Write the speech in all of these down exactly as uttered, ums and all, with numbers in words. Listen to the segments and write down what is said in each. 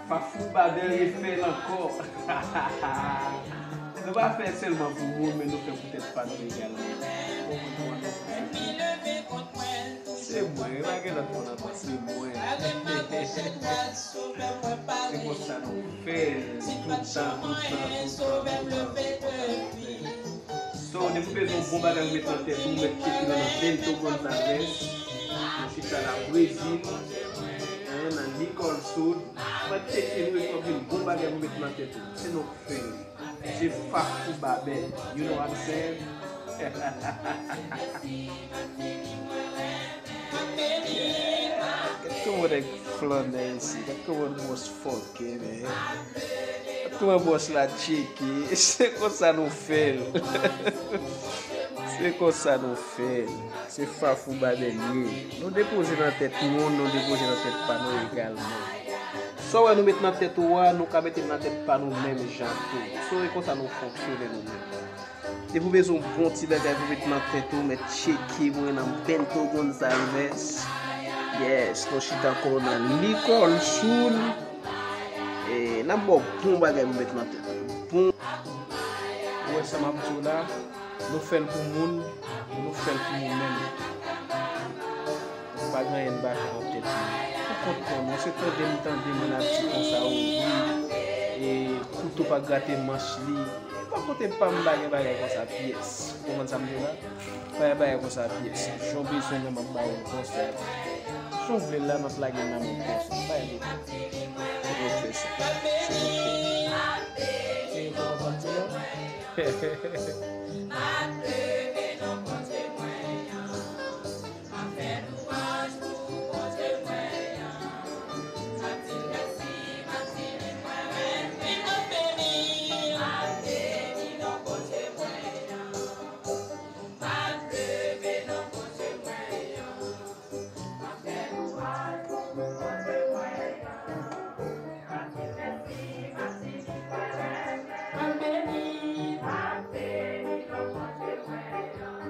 Fafou Babel refè l ankò. Nou pa fè sèlman pou moun, men nou fè pou tèt pa nou egalman. Bon, bon, bon, bon. Se mwen, e pa gen lòt moun ankò, se mwen. Se konsa nou fè l, toutan, toutan, toutan, toutan, toutan, toutan. So, depi w bezwen yon bon bagay pou met nan tèt ou, mèt tcheke nou nan Bento Gonçalves. Nou chita la Brezil, hein, nan Nicole Sud. Mèt tcheke nou epi w ap jwenn bon bagay pou met nan tèt ou. Se nou k fè l. Se Fafou Babel. You know what I'm saying? Gad kòman nèg flannen isi. Gad kòman bòs fòke, men. Gad kòman bòs la tcheke. Se konsa nou fè l. Se konsa nou fè l. Se Fafou Babel ye. Nou depoze nan tèt moun, nou depoze nan tèt pa nou egalman. Sa w wè nou met nan tèt ou a, nou ka mete l nan tèt pa nou menm jan tou. So, e konsa nou fonksyone nou menm. Depi w bezwen yon bon ti bagay pou met nan tèt ou, mèt tcheke mwen nan Bento Gonçalves. Yes, nou chita ankò nan Nicole Sud. E n ap ba w bon bagay pou met nan tèt ou. Bon. Ou wè sa m ap di w la? Nou fè l pou moun, nou fè l pou nou menm. Pa gen anyen n pa fè nan tèt nou. Pou kont pa nou, se tande m tande moun ap di konsa, o wi, e kouto pa grate manch li. Pa kote pa m pa gen bagay konsa pyès. Ou konprann sa m di w la? Pa gen bagay konsa pyès. Jan w bezwen l lan, m ap ba ou l konsa. Jan w vle l la, m ap lage l nan men w konsa. Pa gen pwoblèm. Se nou k fè sa. Se nou k fè. E ou konprann sa m di w la?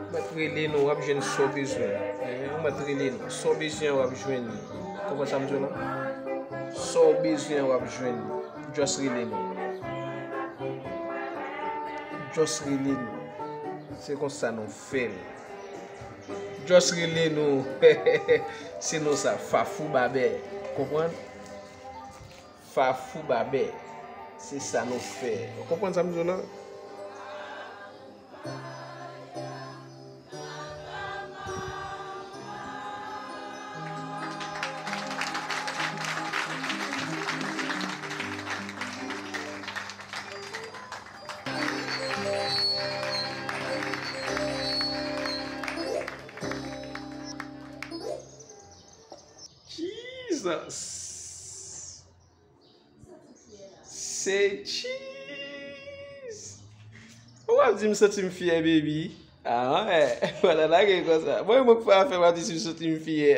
Ou mèt rele nou, w ap jwenn sa w bezwen. Ou mèt rele nou. Sa w bezwen an, w ap jwenn li. Konprann sa m di w lan? Sa w bezwen an, w ap jwenn li. Just rele nou. Just rele nou. Se konsa nou fè l. Just rele nou. Se nou sa, Fafou Babè. Konprann? Fafou Babè. Se sa nou fè. Ou konprann sa m di w lan? Jesus! Say cheese! Ou ap di m santi m fyè, baby? Ah, eh, wala lage konsa. Mwen, mwen k fè afè, w ap di si m santi m fyè.